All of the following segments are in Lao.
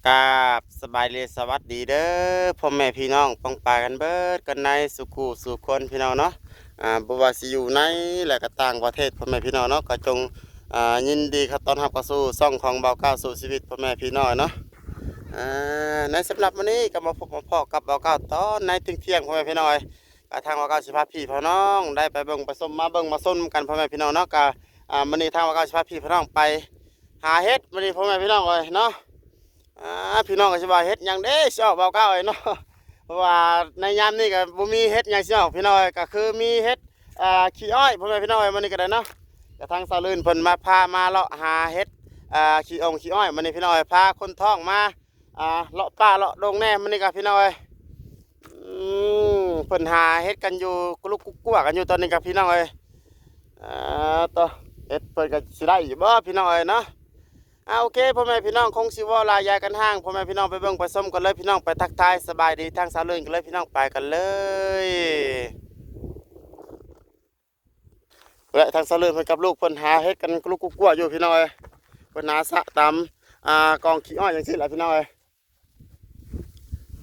ກາບສະບາຍດີ ສະຫວັດດີເດີ ພໍ່ແມ່ພີ່ນ້ອງປ້ອງປາຍກັນເບີດກັນໃນສູ່ຄູ່ສູ່ຄົນພີ່ນ້ອງເນາະ. ອາ ບໍ່ວ່າຊິຢູ່ໃນ ແລະກະຕ່າງປະເທດ ພໍ່ແມ່ພີ່ນ້ອງເນາະ ກໍຈົ່ງ ອາ ຍິນດີເຂົ້າຕ້ອນຮັບເຂົ້າສູ່ຊ່ອງຂອງບ່າວກ້າວສູ້ຊີວິດ ພໍ່ແມ່ພີ່ນ້ອງເນາະ. ອາ ໃນສຳລັບມື້ນີ້ກໍມາພົບມາພໍ້ກັບບ່າວກ້າວຕອນໃນທ່ຽງໆ ພໍ່ແມ່ພີ່ນ້ອງເອີຍ. ກະທາງບ່າວກ້າວຊິພາພີ່ພານ້ອງໄດ້ໄປເບິ່ງໄປຊົມ ມາເບິ່ງມາຊົມນຳກັນ ພໍ່ແມ່ພີ່ນ້ອງເນາະ. ກະ ອາ ມື້ນີ້ທາງບ່າວກ້າວຊິພາພີ່ພານ້ອງໄປຫາເຫັດ ມື້ນີ້ພໍ່ແມ່ພີ່ນ້ອງເອີຍເນາະ. ອາ ພີ່ນ້ອງກໍຊິວ່າເຫັດຫຍັງເດ້ຊິອອກ ບ່າວກ້າວເອີຍເນາະ ເພາະວ່າໃນຍາມນີ້ກໍບໍ່ມີເຫັດຫຍັງຊິອອກ ພີ່ນ້ອງເອີຍ. ກໍຄືມີເຫັດ ອາ ຂີ້ອ້ອຍ ພໍ່ແມ່ພີ່ນ້ອງເອີຍ ມື້ນີ້ກໍໄດ້ເນາະ. ກະທາງສາວລື່ນເພິ່ນມາ ພາມາເລາະຫາເຫັດ ອາ ຂີ້ອົງຂີ້ອ້ອຍ ມື້ນີ້ພີ່ນ້ອງເອີຍ ພາຄົນທ້ອງມາ ອາ ເລາະປ່າເລາະດົງແດ່ ມື້ນີ້ກະພີ່ນ້ອງເອີຍ. ອືມ ເພິ່ນຫາເຫັດກັນຢູ່ ກຸລຸກກຸກກົວກັນຢູ່ຕອນນີ້ກະພີ່ນ້ອງເອີຍ. ອາ ໂຕ ເຫັດເພິ່ນກະຊິໄດ້ຢູ່ບໍ່ ພີ່ນ້ອງເອີຍເນາະ. ອາ ໂອເຄ ພໍ່ແມ່ພີ່ນ້ອງ ຄົງຊິເວົ້າຫຼາຍຢາຍກັນຫ້າງ ພໍ່ແມ່ພີ່ນ້ອງໄປເບິ່ງໄປຊົມກັນເລີຍ ພີ່ນ້ອງໄປທັກທາຍສະບາຍດີທາງສາວລື່ນກັນເລີຍ ພີ່ນ້ອງໄປກັນເລີຍ. ແລະທາງສາວລື່ນເພິ່ນກັບລູກເພິ່ນຫາເຫັດກັນກຸລຸກກຸກກົວຢູ່ ພີ່ນ້ອງເອີຍ. ເພິ່ນຫາສະຕາມ ອາ ກອງຂີ້ອ້ອຍຈັ່ງຊີ້ແຫຼະ ພີ່ນ້ອງເອີຍ.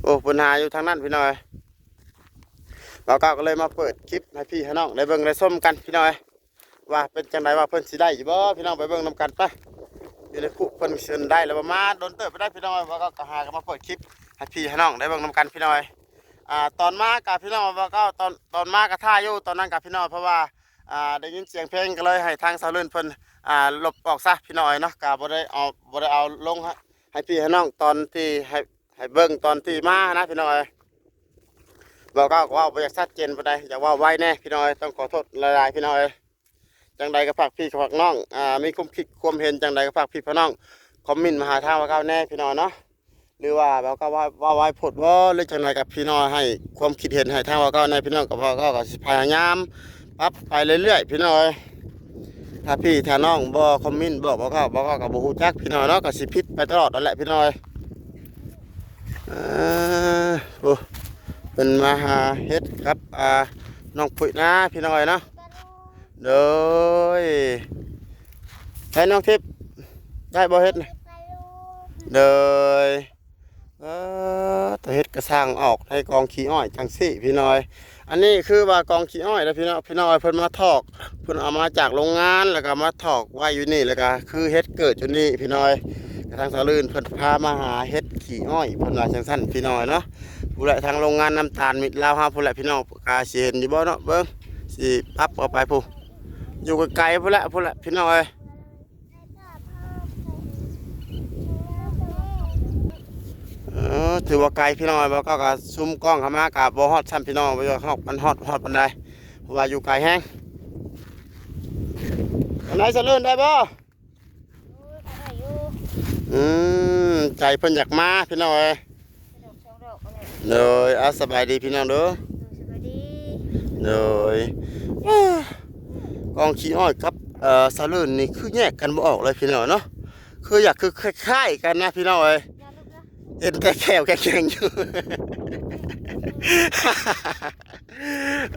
ໂອ້ ເພິ່ນຫາຢູ່ທາງນັ້ນ ພີ່ນ້ອງເອີຍ. ບ່າວກ້າວກໍເລີຍມາເປີດຄລິບໃຫ້ພີ່ໃຫ້ນ້ອງໄດ້ເບິ່ງໄດ້ຊົມກັນ ພີ່ນ້ອງເອີຍ ວ່າເປັນຈັ່ງໃດ ວ່າເພິ່ນຊິໄດ້ຢູ່ບໍ່ ພີ່ນ້ອງໄປເບິ່ງນຳກັນໄປ. ຢູ່ໃນຄຸເພິ່ນຊິໄດ້ແລ້ວບໍ່ ມາດົນເຕີບໄປໄດ້ ພີ່ນ້ອງເອີຍ. ບ່າວກ້າວກໍຫາກໍມາເປີດຄລິບໃຫ້ພີ່ໃຫ້ນ້ອງໄດ້ເບິ່ງນຳກັນ ພີ່ນ້ອງເອີຍ. ອາ ຕອນມາກະ ພີ່ນ້ອງ ບ່າວກ້າວ ຕອນ ຕອນມາກະຖ້າຢູ່ຕອນນັ້ນກະ ພີ່ນ້ອງ ເພາະວ່າ ອາ ໄດ້ຍິນສຽງເພງ ກໍເລີຍໃຫ້ທາງສາວລື່ນເພິ່ນ ອາ ລົບອອກຊະ ພີ່ນ້ອງເອີຍເນາະ. ກະບໍ່ໄດ້ເອົາ ບໍ່ໄດ້ເອົາລົງໃຫ້ ໃຫ້ພີ່ໃຫ້ນ້ອງຕອນທີ່ ໃຫ້ ໃຫ້ເບິ່ງຕອນທີ່ມານະ ພີ່ນ້ອງເອີຍ. ບ່າວກ້າວກໍເວົ້າບໍ່ຢາກຊັດເຈນປານໃດ ຢາກເວົ້າໄວແດ່ ພີ່ນ້ອງເອີຍ ຕ້ອງຂໍໂທດຫຼາຍໆ ພີ່ນ້ອງເອີຍ. ຈັ່ງໃດກໍຝາກພີ່ຝາກນ້ອງ ອາ ມີຄວາມຄິດຄວາມເຫັນຈັ່ງໃດກໍຝາກພີ່ຝາກນ້ອງຄອມເມັນມາຫາທາງບ່າວກ້າວແດ່ ພີ່ນ້ອງເນາະ. ຫຼືວ່າບ່າວກ້າວເວົ້າ ເວົ້າໄວໂພດບໍ່ ຫຼືຈັ່ງໃດກໍພີ່ນ້ອງໃຫ້ຄວາມຄິດເຫັນໃຫ້ທາງບ່າວກ້າວແດ່ ພີ່ນ້ອງ. ກໍບ່າວກ້າວກໍຊິພະຍາຍາມປັບໄປເລື້ອຍໆ ພີ່ນ້ອງເອີຍ. ຖ້າພີ່ຖ້ານ້ອງບໍ່ຄອມເມັນບອກບ່າວກ້າວ ບ່າວກ້າວກໍບໍ່ຮູ້ຈັກ ພີ່ນ້ອງເນາະ ກໍຊິຜິດໄປຕະຫຼອດນັ້ນແຫຼະ ພີ່ນ້ອງເອີຍ. ເອີ ໂອ້ ເພິ່ນມາຫາເຫັດກັບ ອາ ນ້ອງປຸ້ຍນະ ພີ່ນ້ອງເອີຍເນາະ. ໂດຍ ໃຫ້ນ້ອງທິບ ໄດ້ບໍ່ເຫັດນະ? ໂດຍ ເອີ ແຕ່ເຫັດກະຊ່າງອອກໃນກອງຂີ້ອ້ອຍຈັ່ງຊີ້ ພີ່ນ້ອງເອີຍ. ອັນນີ້ຄືວ່າກອງຂີ້ອ້ອຍເດີ ພີ່ນ້ອງ ພີ່ນ້ອງເອີຍ. ເພິ່ນມາຖອກ ເພິ່ນເອົາມາຈາກໂຮງງານ ແລ້ວກໍມາຖອກໄວ້ຢູ່ນີ້ ແລ້ວກໍຄືເຫັດເກີດຢູ່ນີ້ ພີ່ນ້ອງເອີຍ. ກະທາງສາວລື່ນເພິ່ນພາມາຫາເຫັດຂີ້ອ້ອຍ ເພິ່ນວ່າຈັ່ງຊັ້ນ ພີ່ນ້ອງເນາະ. ຜູ້ໃດທາງໂຮງງານນ້ຳຕານມິດລາວເຮົາ ຜູ້ໃດ ພີ່ນ້ອງກະຊິເຫັນຢູ່ບໍ່ເນາະ ເບິ່ງ ຊິປັບເຂົ້າໄປພຸ້ນ ຢູ່ໄກໆ ພຸ້ນແຫຼະ ພຸ້ນແຫຼະ ພີ່ນ້ອງເອີຍ. ເອີ ຖືວ່າໄກ ພີ່ນ້ອງເອີຍ. ບ່າວກ້າວກະຊູມກ້ອງເຂົ້າມາກະບໍ່ຮອດຊ້ຳ ພີ່ນ້ອງ ບໍ່ຮອດ ມັນຮອດ ຮອດປານໃດ ເພາະວ່າຢູ່ໄກແຮງ. ອັນໃດສະເລີນໄດ້ບໍ່? ໂອ້ຍ ໄດ້ຢູ່. ອືມ ໃຈເພິ່ນຢາກມາ ພີ່ນ້ອງເອີຍ. ໂດຍ ອາ ສະບາຍດີພີ່ນ້ອງເດີ. ສະບາຍດີ. ໂດຍ ກອງຂີ້ອ້ອຍກັບ ເອີ ສາວເລີນນີ້ຄືແຍກກັນບໍ່ອອກເລີຍ ພີ່ນ້ອງເນາະ. ຄືຢາກ ຄືຄ້າຍໆກັນນະ ພີ່ນ້ອງເອີຍ. ເຫັນແຕ່ແຂ້ວແຂງໆຢູ່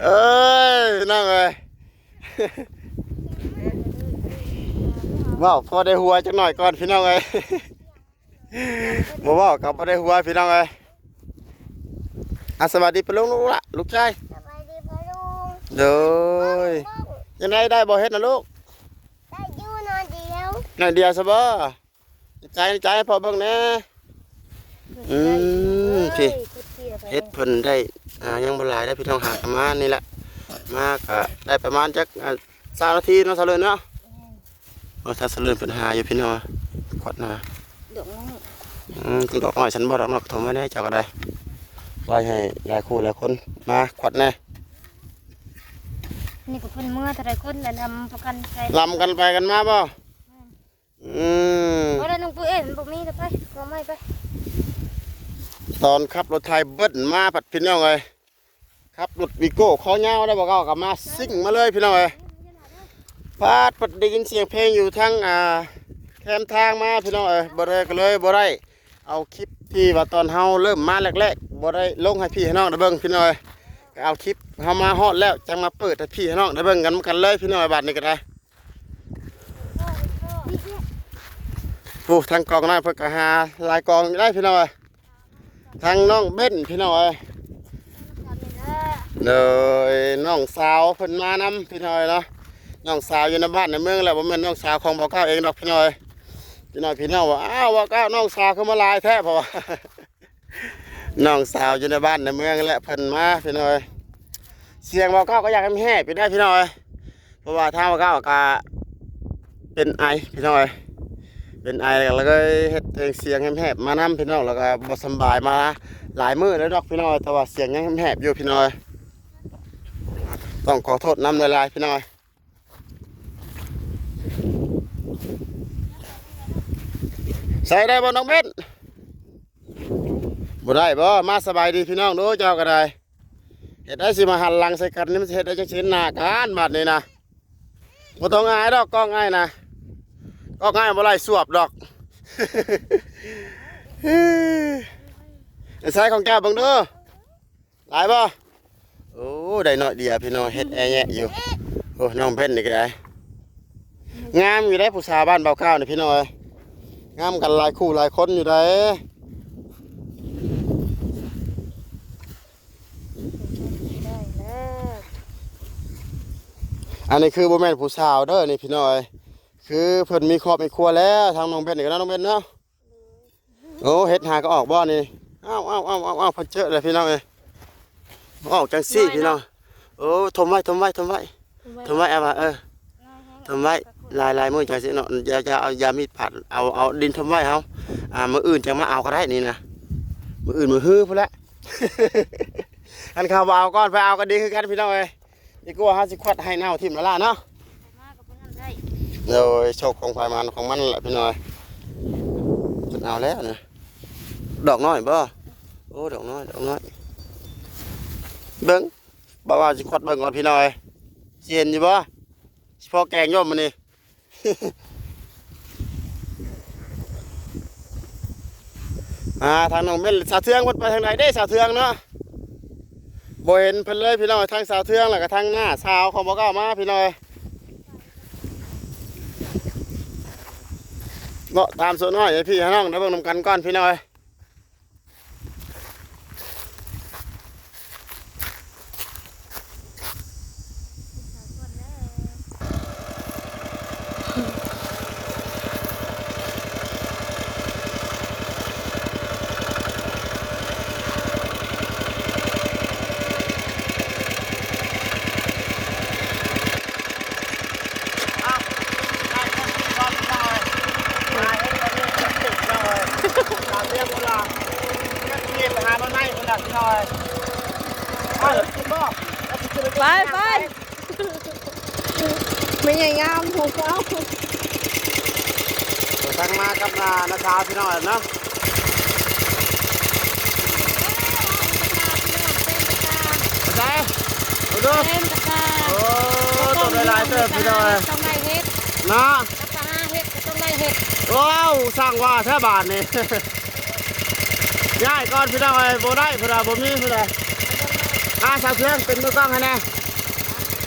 ເອີຍ ພີ່ນ້ອງເອີຍ. ເວົ້າພໍໄດ້ຫົວຈັກໜ້ອຍກ່ອນ ພີ່ນ້ອງເອີຍ. ບໍ່ເວົ້າກໍບໍ່ໄດ້ຫົວ ພີ່ນ້ອງເອີຍ. ອາ ສະບາຍດີປ້າລຸງ ລູກຫຼານ ລູກຊາຍ. ສະບາຍດີປ້າລຸງ. ໂດຍ. ຈັ່ງໃດ ໄດ້ບໍ່ເຫັດນະລູກ? ໄດ້ຢູ່ໜ້ອຍດຽວ. ໜ້ອຍດຽວຊະບໍ່? ໃຈ ໃຈໃຫ້ພໍ່ເບິ່ງແດ່. ອືມ ເອີຍ ພີ່ ເຫັດເພິ່ນໄດ້ ອາ ຍັງບໍ່ຫຼາຍເດ້ພີ່ນ້ອງ ຫາປະມານນີ້ແຫຼະ. ມາກະໄດ້ປະມານຈັກ ອາ ຊາວນາທີເນາະ ສາວເລີນເນາະ. ແມ່ນ. ໂອ້ ຊາວສະເລີນເພິ່ນຫາຢູ່ພີ່ນ້ອງ ຂວັດນະ. ດອກນ້ອຍ. ອືມ ດອກນ້ອຍຊັ້ນບໍ່? ດອກນ້ອຍກໍຖົມໄວ້ແດ່ ເຈົ້າກໍໄດ້ ໄວ້ໃຫ້ຫຼາຍຄູ່ຫຼາຍຄົນມາຂວັດແດ່. ນີ້ກໍເພິ່ນເມືອເທົ່າໃດຄົນລະ ລຳປະກັນໄປ ລຳກັນໄປກັນມາບໍ່? ແມ່ນ. ອືມ ບໍ່ໄດ້ນ້ອງປຸ້ຍເອີຍ ມັນບໍ່ມີແລ້ວ ໄປ ກໍໄມ້ໄປ. ຕອນຂັບລົດໄຖເບິ້ນມາພັດ ພີ່ນ້ອງເອີຍ ຂັບລົດວີໂກ້ຄໍຍາວໄດ້ບໍ່ ເຂົາກໍມາຊິ່ງມາເລີຍ ພີ່ນ້ອງເອີຍ. ພັດ ພັດໄດ້ຍິນສຽງເພງຢູ່ທາງ ອ່າ ແຄມທາງມາ ພີ່ນ້ອງເອີຍ. ບໍ່ໄດ້ ກໍເລີຍບໍ່ໄດ້ເອົາຄລິບທີ່ວ່າຕອນເຮົາເລີ່ມມາແລກໆ ບໍ່ໄດ້ລົງໃຫ້ພີ່ໃຫ້ນ້ອງໄດ້ເບິ່ງ ພີ່ນ້ອງເອີຍ. ກໍເອົາຄລິບເຮົາມາຮອດແລ້ວ ຈັ່ງມາເປີດໃຫ້ພີ່ໃຫ້ນ້ອງໄດ້ເບິ່ງນຳກັນເລີຍ ພີ່ນ້ອງເອີຍ. ບາດນີ້ກໍໄດ້ ນີ້ ນີ້ ຜູ້ທາງກອງນັ້ນເພິ່ນກໍຫາຫຼາຍກອງຢູ່ໄດ໋ພີ່ນ້ອງເອີຍ. ທາງນ້ອງເບັນພີ່ນ້ອງເອີຍ ໂດຍນ້ອງສາວເພິ່ນມານຳພີ່ນ້ອງເອີຍເນາະ. ນ້ອງສາວຢູ່ໃນບ້ານໃນເມືອງແຫຼະ ບໍ່ແມ່ນນ້ອງສາວຂອງບ່າວກ້າວເອງດອກພີ່ນ້ອງເອີຍ. ພີ່ນ້ອງ ພີ່ນ້ອງວ່າ ອ້າວ ບ່າວກ້າວ ນ້ອງສາວຄືມາຫຼາຍແທ້ ເພາະວ່າ ນ້ອງສາວຢູ່ໃນບ້ານໃນເມືອງແຫຼະ ເພິ່ນມາພີ່ນ້ອງເອີຍ. ສຽງບ່າວກ້າວກໍຢາກແຫບໆຢູ່ໄດ໋ພີ່ນ້ອງເອີຍ ເພາະວ່າທາງບ່າວກ້າວກໍເປັນໄອພີ່ນ້ອງເອີຍ ເປັນໄອ ແລ້ວກໍເລີຍເຮັດເພງສຽງແຫບໆມານຳພີ່ນ້ອງ ແລ້ວກໍບໍ່ສຳບາຍມາຫຼາຍມື້ແລ້ວດອກພີ່ນ້ອງເອີຍ ແຕ່ວ່າສຽງຍັງແຫບໆຢູ່ພີ່ນ້ອງເອີຍ ຕ້ອງຂໍໂທດນຳຫຼາຍໆພີ່ນ້ອງເອີຍ. ໃສ່ໄດ້ບໍ່ນ້ອງເບັນ? ບໍ່ໄດ້ບໍ່? ມາສະບາຍດີພີ່ນ້ອງເດີ້ ເຈົ້າກໍໄດ້. ເຮັດໄດ້ ຊິມາຫັນຫຼັງໃສ່ກັນນີ້ ມັນຊິເຮັດໄດ້ຈັ່ງຊິເຫັນໜ້າກັນບາດນີ້ນະ. ບໍ່ຕ້ອງອາຍດອກ ກ້ອງອ້າຍນະ ກ້ອງອ້າຍບໍ່ໄລ່ສວບດອກ. ໃສ່ຂອງເຈົ້າເບິ່ງເດີ້ ຫຼາຍບໍ່? ໂອ້ ໄດ້ໜ້ອຍດຽວພີ່ນ້ອງ ເຮັດແອແຍະຢູ່. ໂອ້ ນ້ອງເບັນນີ້ກໍໄດ້ ງາມຢູ່ເດ້ ຜູ້ສາວບ້ານເບົາກ້າວນີ້ພີ່ນ້ອງເອີຍ ງາມກັນຫຼາຍຄູ່ຫຼາຍຄົນຢູ່ເດ້. ອັນນີ້ຄືບໍ່ແມ່ນຜູ້ສາວເດີນີ້ພີ່ນ້ອງເອີຍ ຄືເພິ່ນມີຄອບມີຄົວແລ້ວ ທາງນ້ອງເບັນນີ້ກໍເນາະ ນ້ອງເບັນເນາະ. ໂອ້ ເຫັດຫາກໍອອກບໍ່ນີ້? ອ້າວໆໆໆ ເພິ່ນເຈີແລ້ວພີ່ນ້ອງເອີຍ ອອກຈັ່ງຊີ້ພີ່ນ້ອງ. ໂອ້ ຖົມໄວ້ ຖົມໄວ້ ຖົມໄວ້ ຖົມໄວ້ ເອົາວ່າ ເອີ ຖົມໄວ້ ຫຼາຍໆມື້ຈັ່ງຊີ້ເນາະ ຢ່າ ຢ່າເອົາ ຢ່າມີດປາດ ເອົາ ເອົາດິນຖົມໄວ້ເຮົາ ອ່າ ມື້ອື່ນຈັ່ງມາເອົາກໍໄດ້ນີ້ນະ ມື້ອື່ນມື້ຮືພຸ້ນແຫຼະ. ຄັນເຂົາບໍ່ເອົາກ່ອນ ໄປເອົາກໍດີຄືກັນພີ່ນ້ອງເອີຍ. ດີກວ່າເຮົາຊິຄວັດໄຮ່ເນົ່າຖິ້ມແລ້ວລະເນາະ. ມາກັບພວກນັ້ນໄດ້ ໂດຍ ໂຊກຂອງໃຜມັນຂອງມັນແຫຼະພີ່ນ້ອງເອີຍ. ເພິ່ນເອົາແລ້ວນະ ດອກນ້ອຍບໍ່? ໂອ້ ດອກນ້ອຍ ດອກນ້ອຍ ເບິ່ງ ບ່າວວ່າຊິຄວັດເບິ່ງກ່ອນພີ່ນ້ອງເອີຍ ຊິເຫັນຢູ່ບໍ່? ຊິພໍແກງຢູ່ມື້ນີ້. ອ່າ ທາງນ້ອງເບັນ ສາວເທືອງເພິ່ນໄປທາງໃດເດ້ ສາວເທືອງເນາະ? ບໍ່ເຫັນເພິ່ນເລີຍພີ່ນ້ອງ ທັງສາວເທືອງ ແລ້ວກໍທັງນ້າສາວຂອງບໍ່ກ້າວມາພີ່ນ້ອງເອີຍ. ເນາະ ຕາມສາວນ້ອຍໃຫ້ພີ່ໃຫ້ນ້ອງໄດ້ເບິ່ງນຳກັນກ່ອນພີ່ນ້ອງເອີຍ. ໄປ ໄປ ແມ່ໃຫຍ່ງາມ ຜູ້ສາວ ທັງມາກັບ ອ່າ ນ້າສາວພີ່ນ້ອງເນາະ. ໄປໃສ? ໂອ້ ໂຕຫຼາຍໆເຕີບພີ່ນ້ອງເອີຍ ຕ້ອງໄດ້ເຮັດເນາະ ກໍຫາເຮັດກໍຕ້ອງໄດ້ເຮັດ. ວ້າວ ຊ່າງວ່າແທ້ບາດນີ້. ຍ້າຍກ່ອນພີ່ນ້ອງເອີຍ ບໍ່ໄດ້ພຸ້ນນະ ບໍ່ມີພຸ້ນນະ. ອ່າ ສາວເທືອງເປັນມືກ້ອງໃຫ້ແດ່.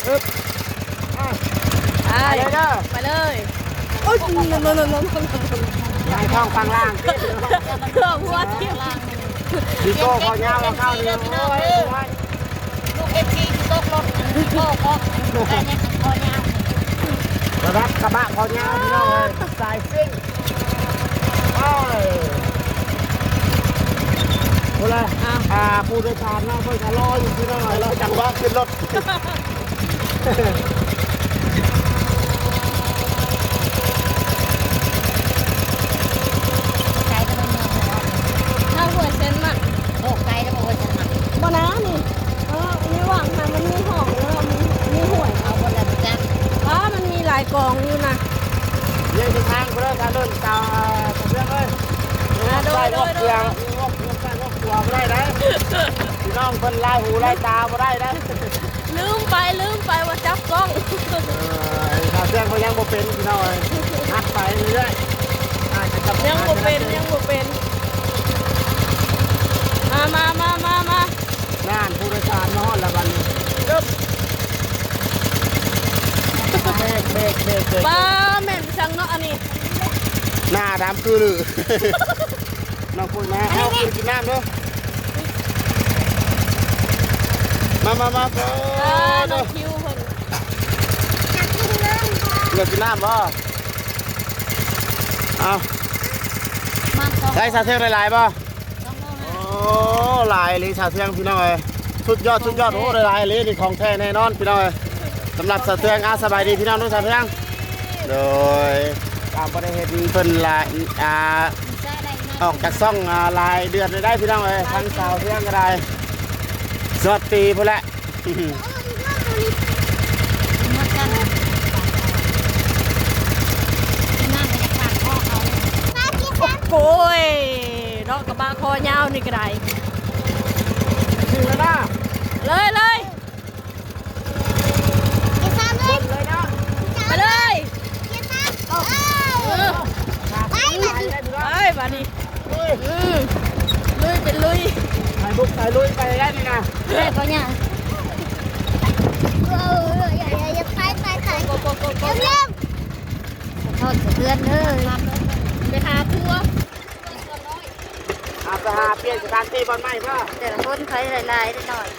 ອຶບ ໄປ ໄປເລີຍເດີ ໄປເລີຍ. ໂອ້ຍ ໜາຍທ້ອງຂ້າງລ່າງ ເກືອບຫົວທິ່ມ. ດີໂກ້ຄອຍາວເອົາເຂົ້ານີ້ ໂອ້ຍ ລູກເອັຟຊີທີ່ຕົກລົດ ໂອ້ ກໍໄດ້ຍັງຄອຍາວ ລະດັບກະບະຄອຍາວພີ່ນ້ອງເອີຍ ສາຍຊິ່ງ. ໂອ້ຍ ພຸ້ນລະ ອ່າ ອ່າ ຜູ້ໂດຍສານເນາະ ເພິ່ນກໍລໍຢູ່ພີ່ນ້ອງເອີຍ ລະຈັງຫວະຂຶ້ນລົດ. ໄກແຕ່ເມືອງ ຖ້າຫ້ວຍເຊນມັນ ໂອ້ ໄກແລ້ວ ຫ້ວຍເຊນມັນ ບໍ່ນານີ້. ເອີ ໃນຫວ່າງຫັ້ນມັນມີຫ້ອງ ແລ້ວມີ ມີຫ້ວຍ ເອົາບໍ່ແລ້ວບໍ່ຈັກ ອ້າ ມັນມີຫຼາຍກອງຢູ່ນະ. ເລື່ອງເສັ້ນທາງເດີ ຖ້າເດີນຕາມ ເອີ ເພື່ອນເອີຍ ອ່າ ໂດຍ ໂດຍ ໂດຍ ງອກເຄື່ອງ ງອກຂວາບໍ່ໄດ້ໄດ໋ ພີ່ນ້ອງເພິ່ນລາຍຫູລາຍຕາບໍ່ໄດ້ໄດ໋. ລືມໄປ ລືມໄປວ່າຈັບກ້ອງ. ເອີ ຂາເຄື່ອງກໍຍັງບໍ່ເປັນພີ່ນ້ອງເອີຍ ຫັດໄປເລື້ອຍໆ ອາດຈະຈັບ ຍັງບໍ່ເປັນ ຍັງບໍ່ເປັນ. ມາ ມາ ມາ ມາ ມາ ນັ້ນ ຜູ້ໂດຍສານມາຮອດແລ້ວບັດນີ້ ເບກ ເບກ ເບກ ເບກ. ປ້າ ແມ່ນຈັ່ງເນາະອັນນີ້. ໜ້າດຳຄືລື. ນ້ອງປຸ້ຍມາ ເອົາ ກິນນ້ຳເດີ. ມາ ມາ ມາ ເອີ ນ້ອງຄິວເພິ່ນ ຢາກກິນນ້ຳບໍ່? ເອົາ ມາສອງ ໄດ້ສາວເທື່ອງຫຼາຍໆບໍ່? ໂອ້ ຫຼາຍອີ່ຫຼີສາວເທື່ອງພີ່ນ້ອງເອີຍ ສຸດຍອດ ສຸດຍອດ. ໂອ້ ຫຼາຍໆອີ່ຫຼີນີ້ ຂອງແທ້ແນ່ນອນພີ່ນ້ອງເອີຍ. ສຳລັບສາວເທື່ອງ ອາ ສະບາຍດີພີ່ນ້ອງເດີສາວເທື່ອງ. ໂດຍ ຕາມບໍ່ໄດ້ເຫັນເພິ່ນຫຼາຍ ອ່າ ອອກຈາກຊ່ອງ ອ່າ ຫຼາຍເດືອນແລ້ວໄດ໋ພີ່ນ້ອງເອີຍ. ທັງສາວເທື່ອງກໍໄດ້ ຮອດປີພຸ້ນແຫຼະ. ໂອ້ຍ ເນາະ ກະບະຄໍຍາວນີ້ກໍໄດ້. ເລີຍ ເລີຍ ໄປເລີຍ ໄປບາດນີ້ ອືມ ລຸຍ ເປັນລຸຍ ສາຍບຸກສາຍລຸຍໄປໄດ້ນີ້ນະ. ເອີ ເອີ ໄປ ໄປ ໄປ ໄປ ເລັວ ເຂົ້າສະເທືອນເດີ ໄປຫາຜົວ. ເອົາ ໄປຫາປ່ຽນສະຖານທີ່ບ່ອນໃໝ່ເດີ. ແຕ່ລະຄົນໃຜຫຼາຍໆ ໜ້ອຍໆ.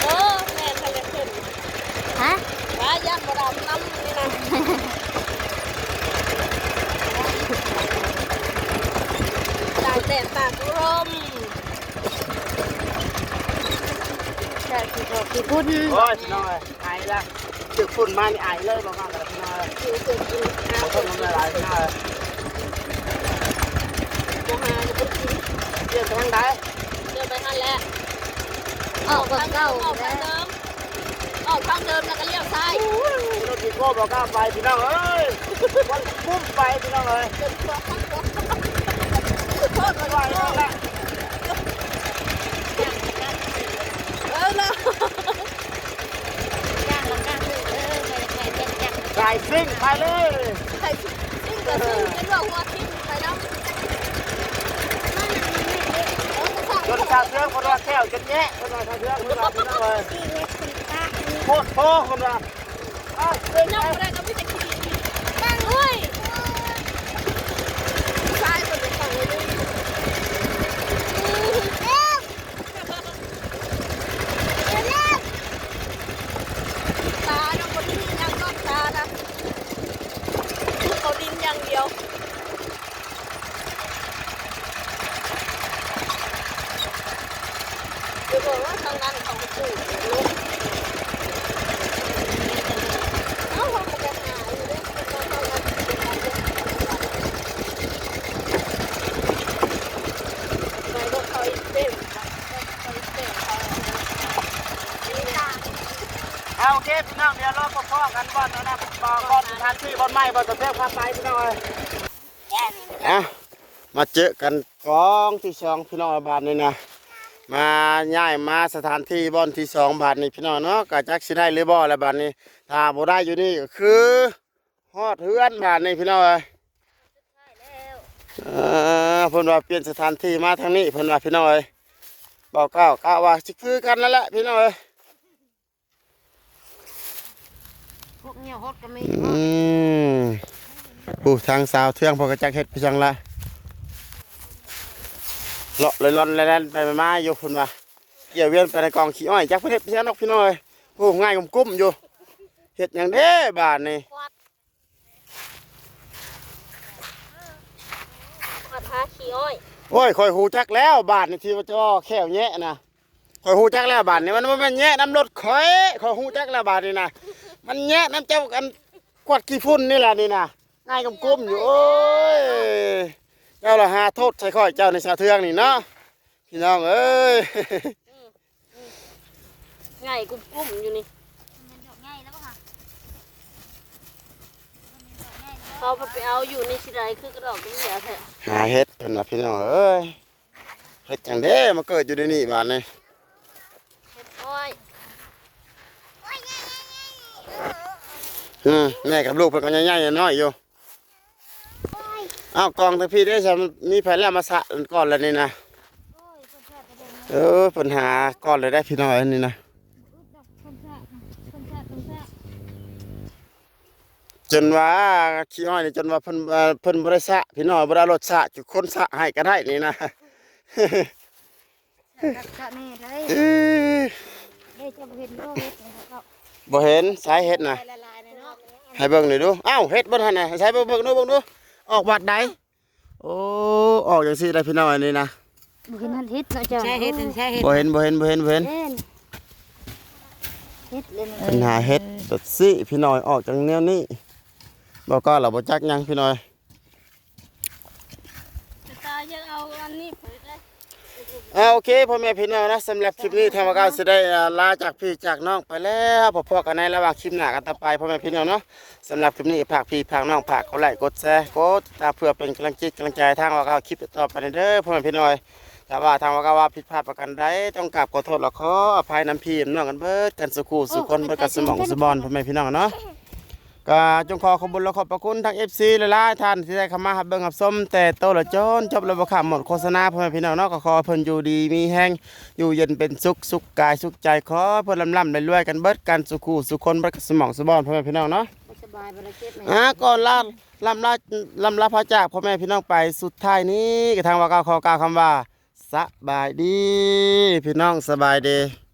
ໂອ້ ແມ່ນ ເພິ່ນຢາກຂຶ້ນ ຮະ ວ່າຢ້ານບໍ່ດຳນຳນີ້ນະ. ຕາກແດດຕາກລົມ ຈາກຂີ້ເຂົ້າຂີ້ຝຸ່ນ. ໂອ້ຍ ນ້ອຍ ໄອລະ ຖືກຝຸ່ນມານີ້ໄອເລີຍ ບໍ່ມາກັນພີ່ນ້ອງເອີຍ. ບໍ່ຫາກໍບໍ່ໄດ້ກິນ ບໍ່ຫາກໍບໍ່ໄດ້ກິນ. ປ່ຽນໄປທາງໃດ? ປ່ຽນໄປຫັ້ນແຫຼະ ອອກທາງເກົ່າ ອອກທາງເດີມ ອອກທາງເດີມແລ້ວກໍລ້ຽວຊ້າຍ. ລົດອີໂກ້ບໍ່ກ້າໄປພີ່ນ້ອງເອີຍ ມັນບຸ້ມໄປພີ່ນ້ອງເອີຍ. ຈົນທົ່ວ ໂທດ ບໍ່ໄຫວແລ້ວແຫຼະ ເອີ ເນາະ. ສາຍຊິງໄປເລີຍ ສາຍຊິງກໍຊິງ ເປັນວ່າຫົວທິ່ມໄປນຳ. ຈົນຊາວເທິງເພິ່ນວ່າແຂ້ວຈົນແຍະ ເພິ່ນວ່າຊາວເທິງເພິ່ນວ່າພີ່ນ້ອງເອີຍ ໂຄດໂພເພິ່ນວ່າ. ເອົາ ຍັງບໍ່ໄດ້ກໍມີແຕ່ຂີ້ ໂອ້ຍ ຊາຍເພິ່ນໄປຝັ່ງເລີຍ. ຕາຍັງບໍ່ໄດ້ມີຫຍັງນອກຕານະ ເຂົາດິນຢ່າງດຽວ. ໄປບອກວ່າທາງນັ້ນເຂົາກໍປູກລົງ ເອົ້າ ເຮົາກໍໄປຫາຢູ່ເດ້ ເຂົາເຈົ້າເອົາເງິນໄປຂາຍເດ້ ໄປລົດເຂົາອີກເຕັມ. ເອົາ ໂອເຄ ພີ່ນ້ອງ ດຽວເຮົາພໍ້ກັນບ່ອນນັ້ນນະ ບ່ອນສະຖານທີ່ບ່ອນໃໝ່ ບ່ອນສະເພກພາໄປ ພີ່ນ້ອງເອີຍ. ອ່ະ ມາເຈີກັນກອງທີສອງ ພີ່ນ້ອງເອີຍ ບາດນີ້ນະ ມາຍ້າຍມາສະຖານທີ່ບ່ອນທີສອງ ບາດນີ້ ພີ່ນ້ອງເນາະ ກະຈັກຊິໄດ້ຫຼືບໍ່ລະບາດນີ້. ຖ້າບໍ່ໄດ້ຢູ່ນີ້ກໍຄື ຮອດເຮືອນບາດນີ້ພີ່ນ້ອງເອີຍ. ເອີ ເພິ່ນວ່າປ່ຽນສະຖານທີ່ມາທາງນີ້ ເພິ່ນວ່າພີ່ນ້ອງເອີຍ. ເບົາກ້າວກະວ່າຊິຄືກັນນັ້ນແຫຼະພີ່ນ້ອງເອີຍ. ພວກງຽວຫົດກໍມີ ອືມ ຜູ້ທາງສາວເທືອງເພິ່ນກໍຈັກເຮັດໄປຈັ່ງລະ ເລາະລອນແລ່ນໄປມາຢູ່ ເພິ່ນວ່າ ກຽວວຽນໄປໃນກອງຂີ້ອ້ອຍ ຈັກເພິ່ນເຮັດໄປຈັ່ງດອກພີ່ນ້ອງເອີຍ. ໂອ້ ງ່າຍກຸ້ມໆຢູ່ ເຮັດຫຍັງເດ້ບາດນີ້. ກວາດຫາຂີ້ອ້ອຍ. ໂອ້ຍ ຂ້ອຍຮູ້ຈັກແລ້ວບາດນີ້ ທີ່ວ່າເຈົ້າແຂ້ວແຍະນະ ຂ້ອຍຮູ້ຈັກແລ້ວບາດນີ້ ມັນບໍ່ແມ່ນແຍະນຳລົດຂ້ອຍ ຂ້ອຍຮູ້ຈັກແລ້ວບາດນີ້ນະ ມັນແຍະນຳເຈົ້າ ອັນກວາດຂີ້ຝຸ່ນນີ້ແຫຼະນີ້ນະ ງ່າຍກຸ້ມໆຢູ່. ໂອ້ຍ ເຈົ້າລະຫາໂທດໃສ່ຂ້ອຍ ເຈົ້ານີ້ສາວເທືອງນີ້ເນາະ ພີ່ນ້ອງເອີຍ. ໄຫຍ່ກຸ້ມໆຢູ່ນີ້ ມັນດອກໃຫຍ່ແລ້ວບໍ່ຄະ? ເຂົາໄປເອົາຢູ່ນີ້ຊິໄດ້ຄືກະດອກກະເດຍແທ້ ຫາເຫັດເພິ່ນວ່າ ພີ່ນ້ອງເອີຍ. ເຮັດຈັ່ງໃດມາເກີດຢູ່ໃນນີ້ບາດນີ້ ເຫັດອ້ອຍ. ອືມ ແມ່ກັບລູກເພິ່ນກໍຍັງໃຫຍ່ນ້ອຍຢູ່. ອ້າວ ກອງທາງພີ້ເດ້ ມີໃຜແລ້ວມາສະກ່ອນລະນີ້ນະ. ເອີ ເພິ່ນຫາກ່ອນເລີຍໄດ໋ພີ່ນ້ອງ ອັນນີ້ນະ. ຈົນວ່າຂີ້ອ້ອຍນີ້ ຈົນວ່າເພິ່ນ ເອີ ເພິ່ນບໍ່ໄດ້ສະພີ່ນ້ອງ ບໍ່ໄດ້ເອົາລົດສະ ຈຸຄົນສະໃຫ້ກໍໄດ້ນີ້ນະ. ສະແນ່ໄດ໋ ເອີ ເດ້ ເຈົ້າບໍ່ເຫັນບໍ່ ເຫັດນີ້ເຂົາ ບໍ່ເຫັນ ໃສເຫັດນະ ຫຼາຍໆເນາະ ໃຫ້ເບິ່ງໜ່ອຍດູ. ອ້າວ ເຫັດບໍ່ຫັ້ນນະ ໃສເບິ່ງ ເບິ່ງດູ ເບິ່ງດູ ອອກວັດໃດ. ໂອ້ ອອກຈັ່ງຊີ້ໄດ໋ພີ່ນ້ອງ ອັນນີ້ນະ ບໍ່ເຫັນຫັ້ນເຫັດເນາະເຈົ້າ ໃສເຫັດ ໃສເຫັດ ບໍ່ເຫັນ ບໍ່ເຫັນ ບໍ່ເຫັນ ບໍ່ເຫັນ ເຫັດເລີຍນີ້ ເພິ່ນຫາເຫັດແບບຊີ້ພີ່ນ້ອງ ອອກຈັ່ງແນວນີ້. ບໍ່ກໍລະບໍ່ຈັກຫຍັງພີ່ນ້ອງ. ຕາຢາກເອົາອັນນີ້ໄປເລີຍ. ອ່າ ໂອເຄ ພໍ່ແມ່ພີ່ນ້ອງເນາະ ສຳລັບຄລິບນີ້ທາງວ່າກໍຊິໄດ້ ອ່າ ລາຈາກພີ່ຈາກນ້ອງໄປແລ້ວ. ພໍ້ໆກັນໃນລະຫວ່າງຄລິບໜ້າກັນຕໍ່ໄປ ພໍ່ແມ່ພີ່ນ້ອງເນາະ. ສຳລັບຄລິບນີ້ ຝາກພີ່ຝາກນ້ອງ ຝາກກົດໄລກົດແຊ ກົດຕິດຕາມ ເພື່ອເປັນກຳລັງຈິດກຳລັງໃຈທາງວ່າກໍຄລິບຕໍ່ໄປເດີ ພໍ່ແມ່ພີ່ນ້ອງ. ຖ້າວ່າທາງວ່າກໍວ່າຜິດພາດປະການໃດ ຕ້ອງກາບຂໍໂທດ ແລະ ຂໍອະໄພນຳພີ່ນຳນ້ອງກັນເບິດກັນສູ່ຄູ່ສູ່ຄົນ ເບິດກັນສູ່ໝ່ອງສູ່ບ່ອນ ພໍ່ແມ່ພີ່ນ້ອງເນາະ. ກໍຈົ່ງຂໍຂອບຄຸນ ແລະ ຂອບພະຄຸນທາງເອັຟຊີຫຼາຍໆທ່ານ ທີ່ໄດ້ເຂົ້າມາຮັບເບິ່ງຮັບຊົມແຕ່ຕົ້ນແລະຈົນຈົບ ແລະ ບໍ່ຂ້າມໝົດໂຄສະນາ ພໍ່ແມ່ພີ່ນ້ອງເນາະ. ກໍຂໍໃຫ້ເພິ່ນຢູ່ດີມີແຮງ ຢູ່ເຢັນເປັນສຸກ ສຸກກາຍສຸກໃຈ ຂໍໃຫ້ເພິ່ນລ່ຳໆລວຍໆກັນເບິດກັນສູ່ຄູ່ສູ່ຄົນ ເບິດກັນສູ່ໝ່ອງສູ່ບ່ອນ ພໍ່ແມ່ພີ່ນ້ອງເນາະ. ບໍ່ສະບາຍ ບໍ່ໄດ້ເຈັບແມ່ ອ່າ ກ່ອນລາ ລ່ຳລາ ລ່ຳລາພາຈາກພໍ່ແມ່ພີ່ນ້ອງໄປ ສຸດທ້າຍນີ້ກໍທາງວ່າກໍຂໍກ່າວຄຳວ່າ ສະບາຍດີພີ່ນ້ອງ ສະບາຍດີ.